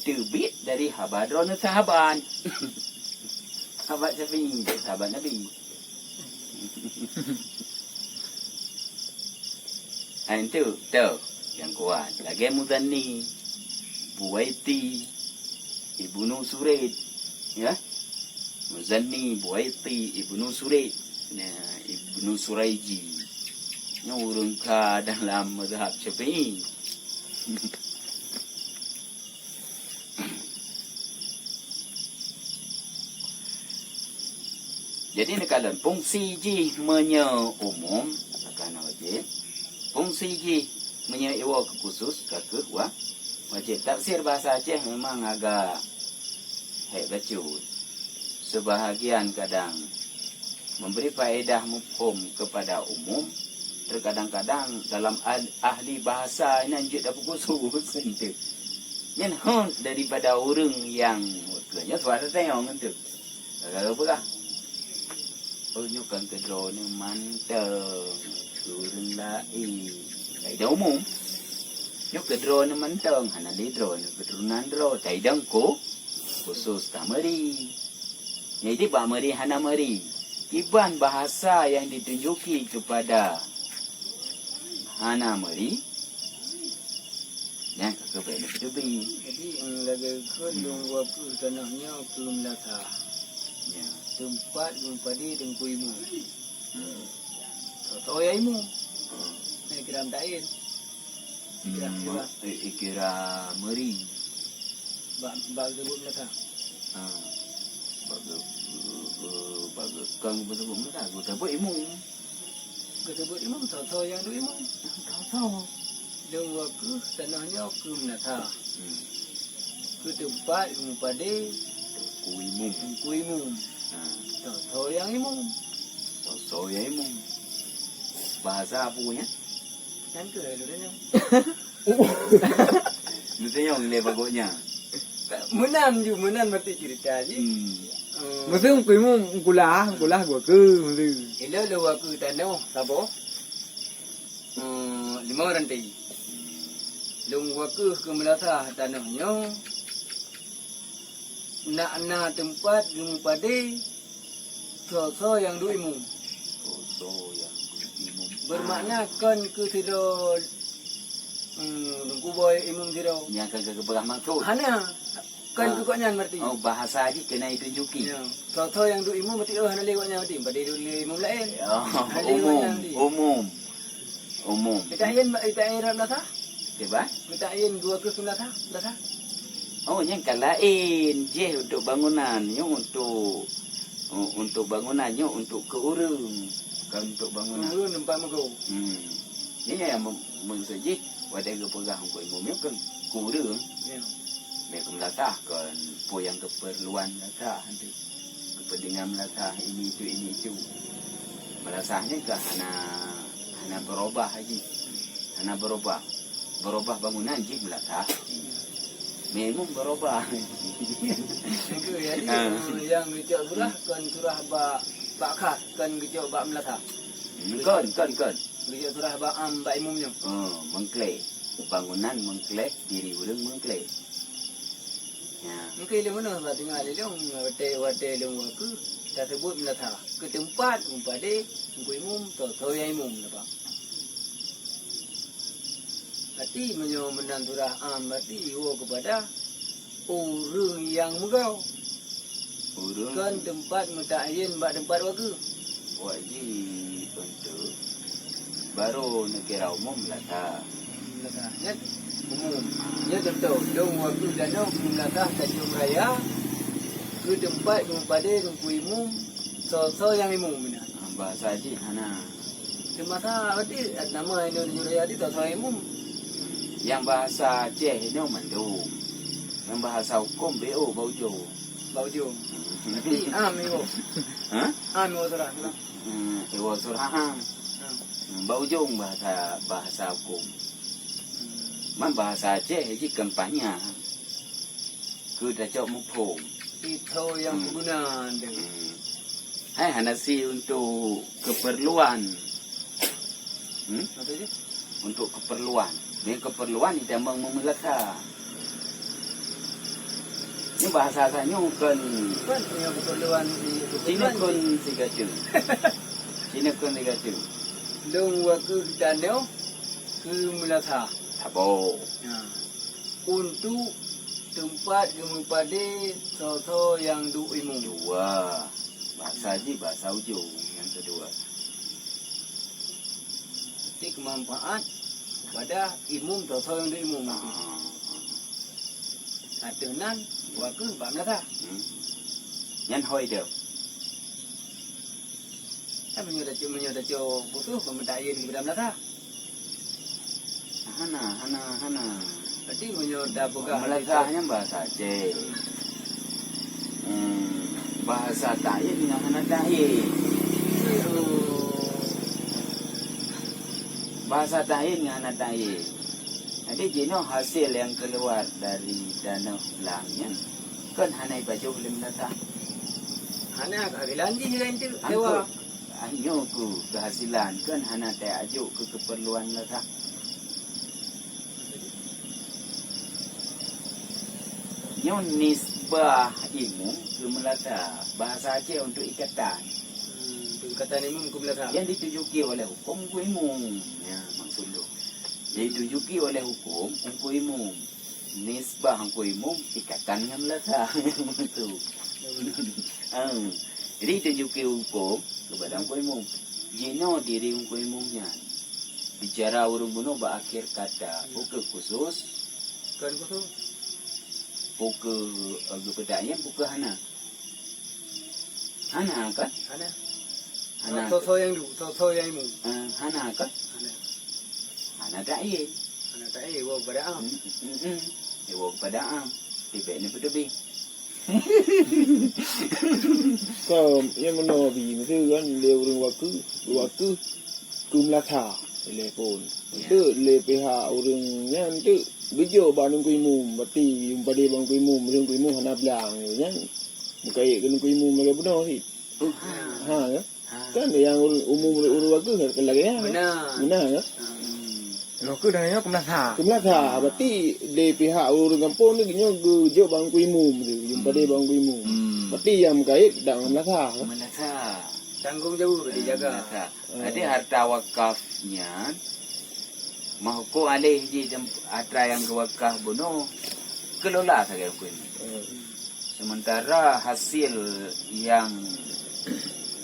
teubiet dari haba droeneuh sahabat. Sahabat Syafi'i, sahabat Nabi. Hai, enteuk, toh, nyang kuat. Lagèe Muzanni, Buwaiti, Ibnu Suraid, ya. Muzanni, Buwaiti, Ibnu Suraid, ya, Ibnu Suraiji. Nyoe ureueng ka dalam mazhab Syafi'i. Jadi, neukalon fungsi jih meunyoe umum, ka na wajéb. Fungsi jih meunyoe iwoe keu khusus, ka kheueh wa-, wajéb. Tafsir bahasa Aceh memang agak hék bacut. Sebahagian kadang memberi faedah mufhum kepada umum, terkadang-kadang dalam ah-, ahli bahasa nyan jeuet tapeukusus enteuk. Nyan hot daripada ureueng nyang, nyoe suara tayong enteuk. Gara-gara peugah, "Oh, nyoe kan keudroe nyoe mantong, ureueng laén." Kaidah umum. Nyoe keu droeneuh mantong, hana lé droeneuh keuturonan droe. Taidong ku khusus ka meuri. Jadi bak meuri hana meuri. Kiban bahasa yang ditunjuki kepada hana meuri, nyan ka keubeue neuteubi. Jadi, em, lagèe kheun lôn geuakui tanoh nyoe keu meulasah. Ya. Teumpat meupadé Teungku Imum. Hmm. Soe-soe nyang imum? Hmm. Nyan kira meutakyin. Kira, hmm, kira. Eh, eh, kira meuri. Bak, bak geubeuet meulasah. Ah. Bak ge-, ge-, ge-, bak ge-, kon geubeuet meulasah, geubeuet imum. Geubeuet imum, soe-soe nyang duek imum? Soe-soe. Lôn geuakui tanoh nyoe keu meulasah. Hmm. Keu teumpat meupadé Teungku Imum. Teungku Imum. Ha. Soe-soe nyang imum? Soe-soe nyang imum? Bahasa apa nyan? Nyan keuh lôn tanyong. Neutanyong lé bagoe nyan. Meunan ju, meunan meuti cerita jih. Hmm. Eh, meuseue Teungku Imum meukulah, meukulah geuakui meuseue. Ilôn lôn geuakui tanoh saboh. Eh, limong ranté. Lôn geuakui keu meulasah tanoh nyoe. Nak na teumpat geumeupadé soe-soe nyang duek imum. Soe-soe nyang duek imum. Bermakna kon keu sidroe, hmm, Teungku Boy imum sidroe. Nyang ka geupeugah maksud. Hana. Kon, ah, keu gobnyan berarti. Oh, bahasa jih keunan ditunjuki. Ya. Soe-soe nyang duek imum berarti, oh, hana lé gobnyan berarti. Padé duek lé imum laén. Oh, hana lé umum, gobnyan berarti. Umum. Umum. Meutakyin, meutakyin rot meulasah? Kiban? Meutakyin dua keuh meulasah, meulasah. Oh, nyan ka laén. Jih untuk bangunan, nyoe untuk, untuk bangunan, nyoe untuk keu ureueng, bukan untuk bangunan. Ureueng teumpat meugoe. Hmm. Nyan nyang mem-, maksud jih, watèe geupeugah Teungku Imum nyoe kan keu ureueng. Ya. Meulasah kan, peue nyang keupeurluan meulasah tu. Keupeuntengan meulasah ini itu, ini itu. Meulasah nyan ka hana, hana beurubah lagi. Hana beurubah. Beurubah bangunan jih meulasah. Memang beurubah. Itu jadi, ha, eh, nyang geucok surah kon surah bak, bak khas, kon geucok bak meulasah. Hmm, kon, kon, kon. Geucok surah bak am, bak imum nyoe. Oh, meuklé. Bangunan meuklé, diri ureueng meuklé. Ya. Mungkin lé meunoe bak teungoh lé lôn, watèe, watèe lôn geuakui, taseubut meulasah. Keu teumpat meupadé Teungku Imum, soe-soe nyang imum, nampak. Berarti meunyoe meunan surah am, berarti jiwoe keupada ureueng nyang meugoe. Ureueng. Kon teumpat meutakyin bak teumpat wakeuh. Wajéb untuk baru neukira umum meulasah. Meulasah. Nyan umum. Nyan contoh, lôn wakeuh tanoh keu meulasah Tanjong Raya, keu teumpat geumeupadé Teungku Imum, soe-soe nyang imum meunan. Ah, bahasa jih hana. Teumasa berarti nama Indonesia tadi tak salah imum. Nyang bahasa Aceh nyoe mandum. Nyang bahasa huköm B O bak ujong. Bak ujong. Hmm. Berarti am iwoe. Ha? Am iwoe surah tu. Hmm, iwoe surah am. Ha. Hmm, bak ujong bahasa, bahasa huköm. Hmm. Man bahasa Aceh jih kan panyang. Keu tacok muphom. Itu yang, hmm, peuguna tu. Hmm. Hai hana si untuk keperluan. Hmm? Apa tu? Untuk keperluan. Nyan keperluan itamong meumeulasah. Nyoe bahasa tanyoe kon. Kon punya keperluan di, keperluan. Cina kon sigacu. Cina kon sigacu. Lôn wakeuh tanoh keu meulasah. Saboh. Nah. Untuk teumpat geumeupadé soe-soe nyang duek imum. Dua. Bahasa jih bahasa ujong nyang keudua. Berarti keumanfaat kepada imum soe-soe nyang duek imum. Ah. Ateueh nan, wakeuh bak meulasah. Hmm. Nyan hôi deuh. Kan meunyoe tacok, meunyoe tacok khusus, peumeutakyin keupada meulasah. Hana, hana, hana. Berarti meunyoe tapeugah meulasah nyan bahasa Aceh. Hmm, bahasa takyin ngon hana takyin. Bahasa takyin ngon hana takyin. Jadi jinoe hasil nyang keuluar dari tanoh blang nyan kon hana ipajoh lé meulasah. Hana keuhasilan jih laén teuk, sewa. Nyoe ku keuhasilan kon hana tajok keu keupeurluan meulasah. Nyoe nisbah imum keu meulasa, bahasa Aceh untuk ikatan. Hmm, untuk ikatan imum keu meulasa. Yang ditujuki oleh hukum keu imum. Ya, maksud tu. Ditujuki oleh hukum keu imum. Nisbah keu imum ikatan ngon meulasa. Tu. Hmm. Jadi ditujuki hukum kepada keu imum. Jinoe diri keu imum nyan. Bicara ureuëng bunoe bak akhir kata, bukan khusus. Kan khusus. Puke, eh, geupeudayem puke hana. Hana kan? Hana. Hana. Soe-soe nyang du, soe-soe nyang imu. Eh, hana kan? Hana. Hana daim. Hana daim, woe kepada am. Hmm, hmm, hmm. Eh, woe kepada am. Tibek ni beuteubi. Kon, nyang meunoe bi, meusti kan lé ureuëng wakeu, wakeu keu meulasa, lé phon. Ya. Teuk lé pihak ureuëng nyan teuk geujok bak nungku imum, berarti yum padé bak nungku imum, nungku imum hana blang nyan. Meukaét keu nungku imum lagèe bunoe cit. Oh, ha. Ha, ya. Ha. Kan nyang ureuëng umum ureuëng wakeu kan lagèe nyan. Beuna. Beuna, ya. Hmm. Lôn keuh dan nyoe keu meulasa. Keu meulasa, berarti lé pihak ureuëng gampông ni nyoe geujok bak nungku imum tu, yum padé bak nungku imum. Hmm. Berarti nyang meukaét dak ngon meulasa, kan? Meulasa. Tanggung jaweueb dijaga. Meulasa. Jadi harta wakaf nyan, meuhukôm aléh jih dan atra nyang geuwakaf bunoe, kelola sagai huköm. Hmm. Sementara hasil nyang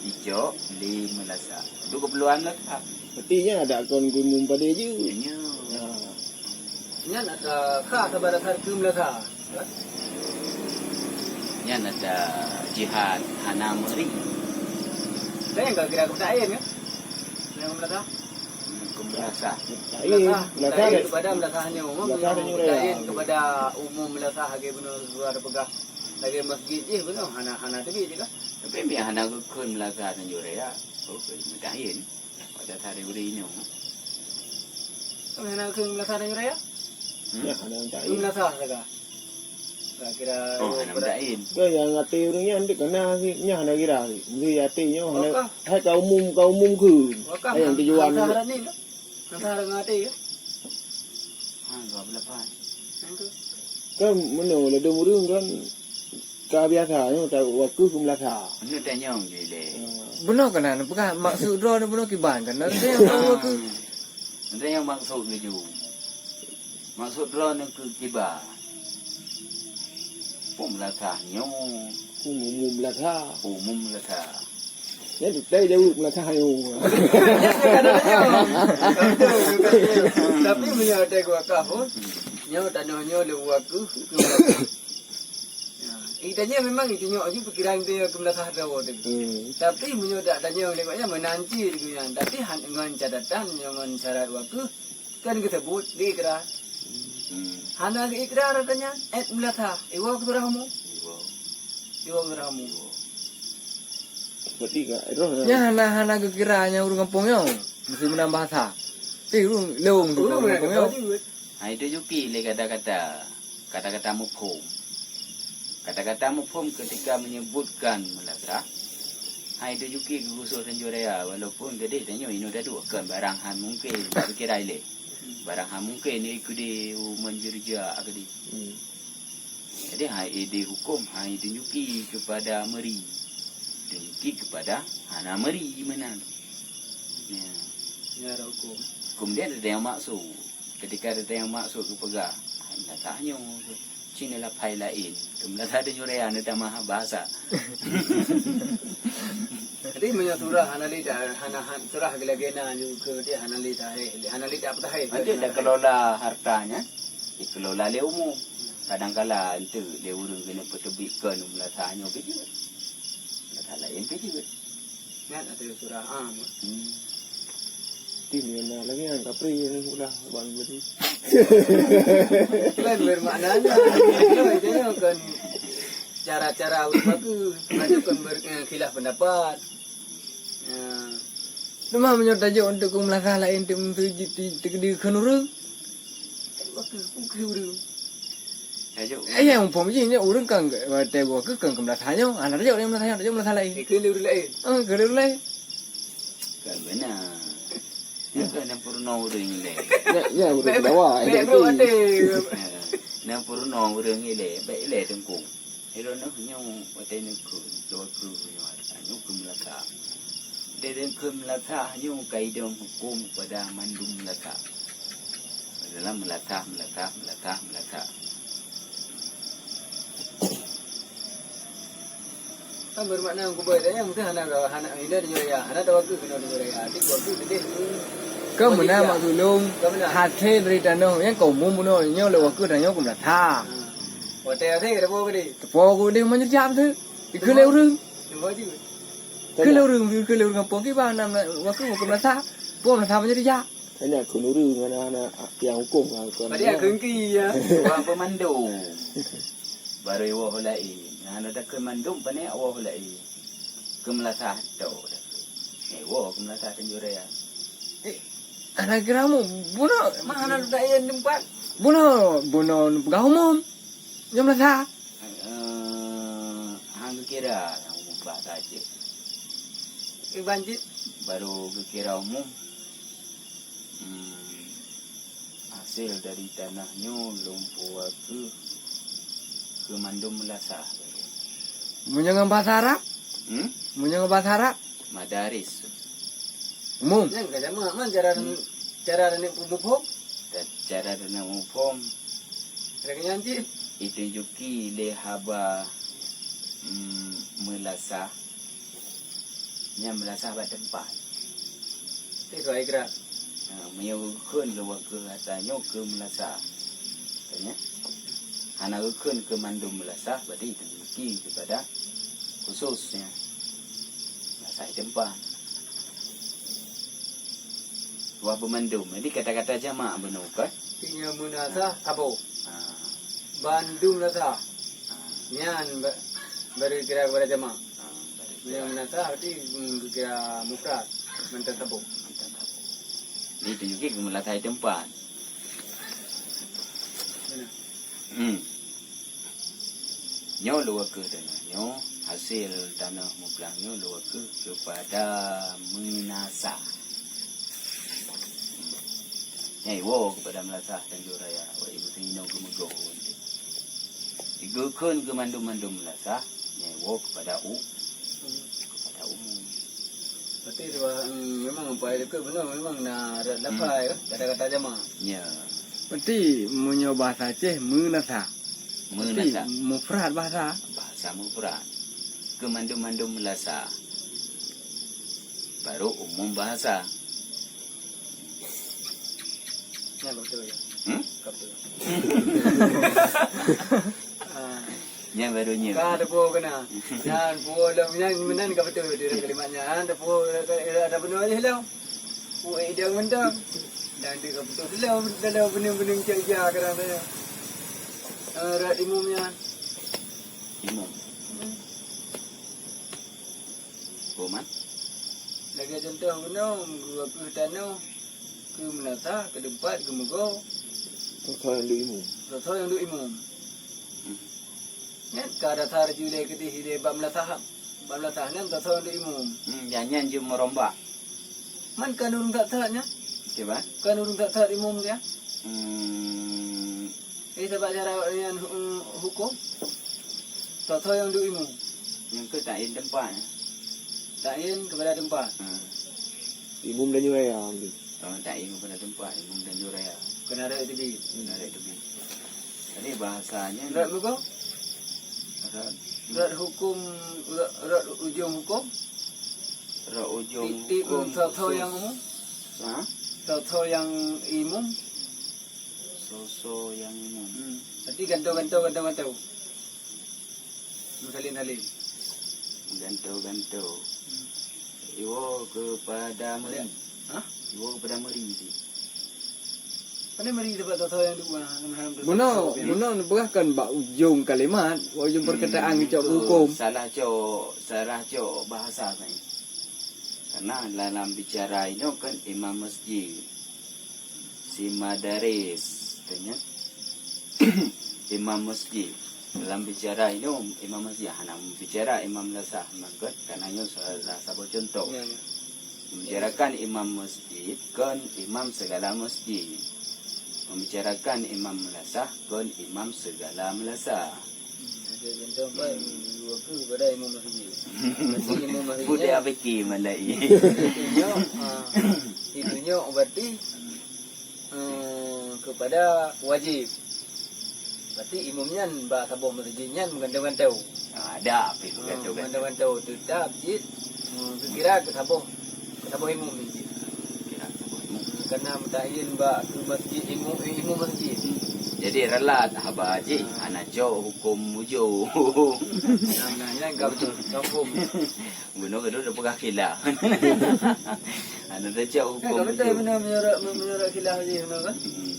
icok lé meulasa. Untuk keperluan meulasa. Berarti nyan ada kon geuimum padé jeuet. Ya. Ha. Nyan ada kha saban dasar keu meulasa. Nyan ada jihad hana meuri. Saya enggak kira keu ta'yin, ya? Yang meulasa. Keu meulasa. Ta'yin, meulasa, meulasa ta'yin kepada meulasa nyoe. Meulasa nyoe, ya. Ta'yin kepada umum meulasa lagèe bunoe sudah peugah. Lagèe masjid jih bunoe hana, hana teubiet jih kan. Tapi mi hana geukheun meulasa Tanjung Raya. Oh, meuta'yin. Pada sehari ureueng inong. Kami hana keu meulasa Tanjung Raya? Hmm? Ya, hana meuta'yin. Meulasa saga. Kira-kira. Oh, hana meuta'yin. Ke nyang até ureueng nyan dek kana si, nyan hana kira si. Mesti até nyoe hana. Wakaf. Hai ka umum, ka umum keu. Wakaf. Hai nyang tujuan. Hana syarat ni, no? Hana syarat ngon até, ya? Ha, dua puluh lapan. Yang tu. Kan meunoe ladôm ureueng kan ka biasa nyoe ta wakeu keu meulasa. Meunoe tanyong jih lé. Hmm. Bunoe keunan peugah maksud droeneuh bunoe kiban kan. Ada yang tahu wakeu. Ada yang maksud keujeuet. Maksud droeneuh keu kiban. Peue meulasa nyoe. Umum meulasa. Umum meulasa. Nyan teutai jaweueb meulasa nyoe. Tapi meunyoe teutai wakaf pun, nyoe tanoh nyoe lé wakeu keu meulasa. Ya, itanya memang itu nyoe jih pikiran dia keu meulasa droe tadi. Hmm. Tapi meunyoe dak tanyong lewat nyan meunan cit geuh nyan. Tapi han-, ngon catatan nyoe ngon syarat wakeu kan geuseubut geuikrar. Hmm. Hana geuikrar tanya, et meulasa, iwoe keu surah umum. Iwoe. Iwoe keu surah umum. Berarti ka roh. Nyan hana, hana geukira nyang ureueng gampông nyoe. Meusti meunan bahasa. Ti ureueng lewong tu ureueng gampông nyoe. Hai tujuki lé kata-kata. Kata-kata mufhum. Kata-kata mufhum ketika menyebutkan meulasa, hai tujuki geugusoh Tanjung Raya, walaupun geudeh tanyoe inoe taduek kon barang han mungken, pikiran ilée. Barang han mungken ikudi u manjurja akadi. Hmm. Jadi hai ideh hukum, hai tunjuki kepada meuri. Tunjuki kepada hana meuri meunan. Ya. Ya, ada hukum. Hukum dia ada yang maksud. Ketika ada yang maksud geupeugah, hana tanyoe, cina lapai laén. Keumeulah ada nyurean, ada mah bahasa. Jadi, meunyoe surah hana lé ta-, hana, han-, surah geulah gena ju keu dia hana lé tahé, hana lé ta peutahé. Ada dah kelola hartanya, dikelola lé umum. Kadang kala enteuk lé ureueng keuneuk peuteubiet kon meulasa nyoe keu jeuet. Meulasa laén keu jeuet. Nyan ateueh surah am. Hmm. Tim yang na lagi yang kapri yang ulah bang beli. Lain bermaknanya. Itu kan cara-cara ureueng baku. Macam kan ber-, eh, khilaf pendapat. Ya. Cuma meunyoe tajok untuk keu meulasa laén tim tu ji-, ti-, teukeudi kheun ureueng. Wakeu, wakeu ureueng. Tajok. Eh, ya, umpama jih, nyoe ureueng kan, eh, watèe wakeu kan keu meulasa nyoe. Ah, na tajok lé meulasa nyoe, tajok meulasa laén. Eh, keu lé ureueng laén. Ah, keu lé ureueng laén. Kan beuna. Ya, kan yang peurunoe ureueng laén. Ya, ya, ureueng dawa, ya, ya, bro, itu. Ada. Ya. Na peurunoe ureuëng ilée, bék ilée teungku. Ilée nyoe watée neukheun, dua keu nyoe, nyoe keu meulasah. Deh keu meulasah nyoe ka idong huköm kepada mandum meulasah. Dalam meulasah, meulasah, meulasah, meulasah. Kan bermakna kubah tanya mungkin hana hana hina di raya, hana tahu aku kena di raya. Tapi aku sedih tu. Kau meunan mak sulung, kau meunan. Hasil dari tanoh nyang kau umum bunoe nyoe lewat ke tanoh kau meulasah. Ha. Watée hasil kata bawa gede. Tepo aku deh menyejam tu. Ikeu lé ureuëng. Cuba je. Ikeu lé ureuëng, ikeu lé ureuëng kampung kiban nam waktu aku meulasah. Pun meulasah menyejam. Hanya keu nuri ngon anak yang hukum lah, keu Pada anak. Kengki ya. Wah pemandum. Baru iwoh lain. Nah, ada keu mandum pané iwoh lain. Keu meulasah to. Eh, woh keu meulasah Tanjung Raya. Eh, anak kiramu, bunoe. Mana ada yang tempat? Bunoe, bunoe peugah umum. Nyang meulasah. Eh, hang geukira nyang umum bahasa Aceh. Iban cit. Baru geukira umum. Hmm, hasil dari tanah nyoe lom puwoe keu keu mandum meulasah. Meunyoe ngon bahasa Arab? Hmm? Meunyoe ngon bahasa Arab? Madaris. Umum. Nyan ka jamak man cara cara neuk muphom. Ca- Cara neuk muphom. Lagée nyan cit. Itunjuki lé haba mm, meulasah. Nyan meulasah bak teumpat. Itu ikrar. Ha, meunyoe geukheun lewat keu ata nyoe keu meulasah. Tanya. Hana geukheun keu mandum meulasah, berarti itunjuki kepada khususnya. Meulasah teumpat. Wah beumandum. Jadi kata-kata jamak bunoe kan? Tinyo meunasah abo. Ha. Bandum nasah. Ha. Nyan ba- baru kira kepada jamak. Ha, baru kira. Yang nasah berarti mm, kira mufrad. Mantong tabung. Mantong tabung. Jadi tunjuki keu meulasah teumpat. Mana? Hmm. Nyoe lewat keu tanah nyoe, hasil tanah mublang nyoe lewat keu kepada meunasah. Nyai woe kepada meulasah Tanjung Raya, wak ibu sinoe geumeugoe. Igeukheun keu mandum-mandum meulasah, nyai woe kepada u, kepada umum. Berarti dua, mm, memang empat itu benar memang na rot lafai, hmm, kata-kata jamak. Ya. Berarti meunyoe bahasa Aceh meunasah. Berarti meunasah. Mufrad bahasa. Bahasa mufrad. Keu mandum-mandum meulasah. Baru umum bahasa. Nyan betul ya. Hmm? Betul. Ah. Nyan baru nyan. Ka teupeu kena. Nyan puo lom nyan meunan ka betul di kalimat nyan. Teupeu ada benar je lom. Puo idang mentang. Dan dia ka betul lom dalam bening-bening cak ja kadang saya. Ah, rat imum nyan. Imum. Hmm. Boman. Lagée contoh gunong, gua keuh tanoh. Keu meunasah, keu teumpat, keu meugoe. Soe-soe nyang duek imum. Soe-soe nyang duek imum. Hmm. Nyan ka dasar ju lé keudeh ilée bak meulasah. Bak meulasah nyan soe-soe nyang duek imum. Hmm, nyan, nyan jeuet meurombak. Man ka ureuëng that-that nyan. Kiban? Ka ureuëng that-that imum dia. Hmm. Eh, sabab cara awak nyan hu- huköm. Soe-soe nyang duek imum. Nyang keu ta'yin teumpat. Ta'yin kepada teumpat. Hmm. Imum dan juraya. Oh, tak imum pada tempat, imum dan juraya. Kena rot teubiet. Kena rot teubiet. Jadi bahasanya rot buku? Rot. Rot hukum, rot, rot ujung hukum? Rot ujung hukum. Soe-soe nyang umum? Ha? Soe-soe nyang imum? Soe-soe nyang imum. Hmm. Berarti gantung-gantung, gantung-gantung. Meusalin-salin. Ganto-ganto. Hmm. Iwoe keupada meuri. Hah? Iwoe keupada meuri. Pada meuri tempat soe-soe nyang dua. Bunoe, bunoe neupeugah kan bak ujong kalimat, bak ujong perkataan geucok hukum. Salah cok, salah cok bahasa saja. Karena dalam bicara inoe kan imam masjid. Si madaris, tanya. Imam masjid. Dalam bicara inoe imam masjid, hana bicara imam lasah mangkat, karena nyoe salah saboh contoh. Ya, ya. Membicarakan imam masjid, kon imam segala masjid. Membicarakan imam meulasah kon imam segala meulasah. Ada contoh empat, dua ke pada imam masjid. Masih imam masjid. Budak fikir malah iya. Itu nyo, ah, itu nyo berarti eh, kepada wajib. Berarti imam nyan bak saboh masjid nyan meugantung-gantung. Ah, ada apa yang Ah, menggantung-gantung. Meugantung-gantung tetap jid eh, kira ke saboh ke saboh imam ni jid. Kira saboh imam. Karena mutahin bak ke masjid imam eh, imam masjid. Jadi ralat haba jih hana cok hukum mujur. Nah, nah, nyan enggak betul. Hukum. Bunoe kedua dah peugah khilaf. Hana tacok hukum Enggak betul mujur. Benar menyurat menyurat khilaf je benar kan? Hmm.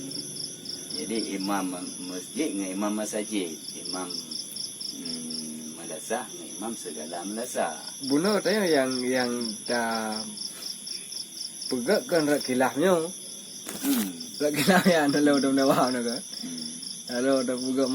Jadi imam masjid dengan imam masajid, imam hmm, madrasah dengan imam segala madrasah. Bunoe tanya yang yang ta peugah kan rak khilaf nyo. Hmm. Rak khilaf yang dalam dalam dalam kan. Hmm. Lalu dah peugah